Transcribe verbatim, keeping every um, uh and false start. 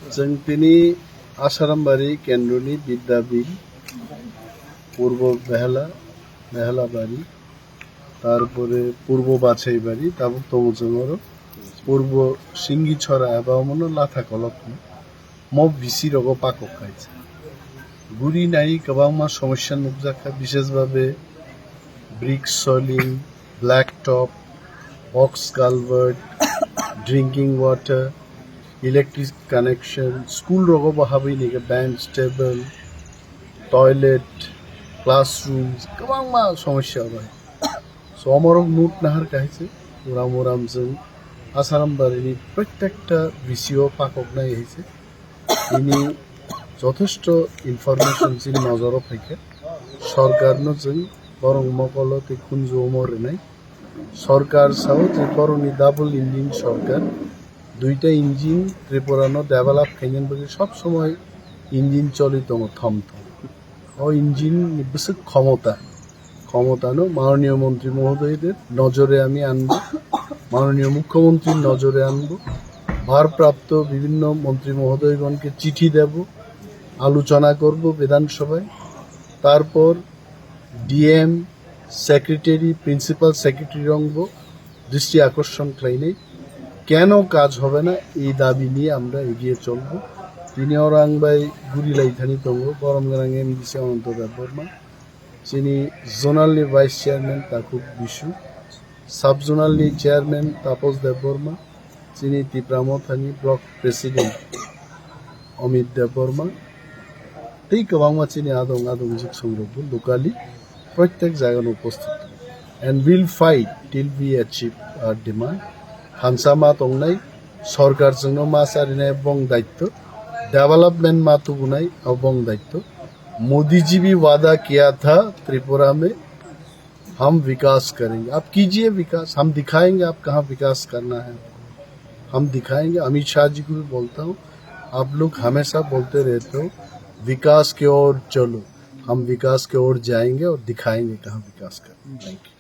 Chwng tini Asarambari kendroni Bidyabil, Purbo Behela, Behelabari, tarpore Purbo Bachaibari, tabuk tongo chwng oro Purbo Singichora eba omono Latha Kolok hino. Mo bisi rogo pakok kaisa. Guri nai kwbangma somosya nukjakha, bishesh bhabe brick soiling, black top, box culvert, drinking water, electric connection, school rogo bo habwi nike bench, table, toilet, classrooms, kwbangma somosya bai. So, omorok nut nahar kaise, uram uram jwng Asarambari ni prottekta bisi o pakok nai haise. Ini jotheshto information chini nojoro phaikha. Sorkar no chwng borok mokolo tei khunju omo rwnai. Sorkar sao je borokni double engine sorkar, duita engine Tripura no develop khainani bagwi sob somoi engine choli tongo thom thom. O engine ni bwswk khomota, ক্ষমতানো মাননীয় মন্ত্রী মহোদয়দের নজরে আমি আনব, মাননীয় মুখ্যমন্ত্রীর নজরে আনব, ভারপ্রাপ্ত বিভিন্ন মন্ত্রী মহোদয়গণকে চিঠি দেব, আলোচনা করব বিধানসভায়। তারপর ডিএম, সেক্রেটারি, প্রিন্সিপাল সেক্রেটারি রংব দৃষ্টি আকর্ষণ খাইনি, কেন কাজ হবে না, এই দাবি নিয়ে আমরা এগিয়ে চলব। Tini oro ang bai guri lai thani tongo, borom gwnang MDC Ananta Debbarma, chini zonal ni vice chairman Takhuk Bisu, sub zonal ni chairman Tapos Debbarma, chini Tipra Mothani block president Amit Debbarma, tei kwbangma chini adong adongjwk songrokbo locally prottek jagano uposthit. And we'll fight till we achieve our demand. Thansa ma tongnai, sorkar chwngno ma charinai bong daitto, development ma tubunai abo bong daitto. Modi ji भी वादा किया था त्रिपुरा में हम विकास करेंगे। आप कीजिए विकास, हम दिखाएंगे आप कहाँ विकास करना है, हम दिखाएंगे। अमित शाह जी को भी बोलता हूँ, आप लोग हमेशा बोलते रहते हो विकास के ओर चलो, हम विकास के ओर जाएंगे और दिखाएंगे कहाँ विकास करना है। Thank you।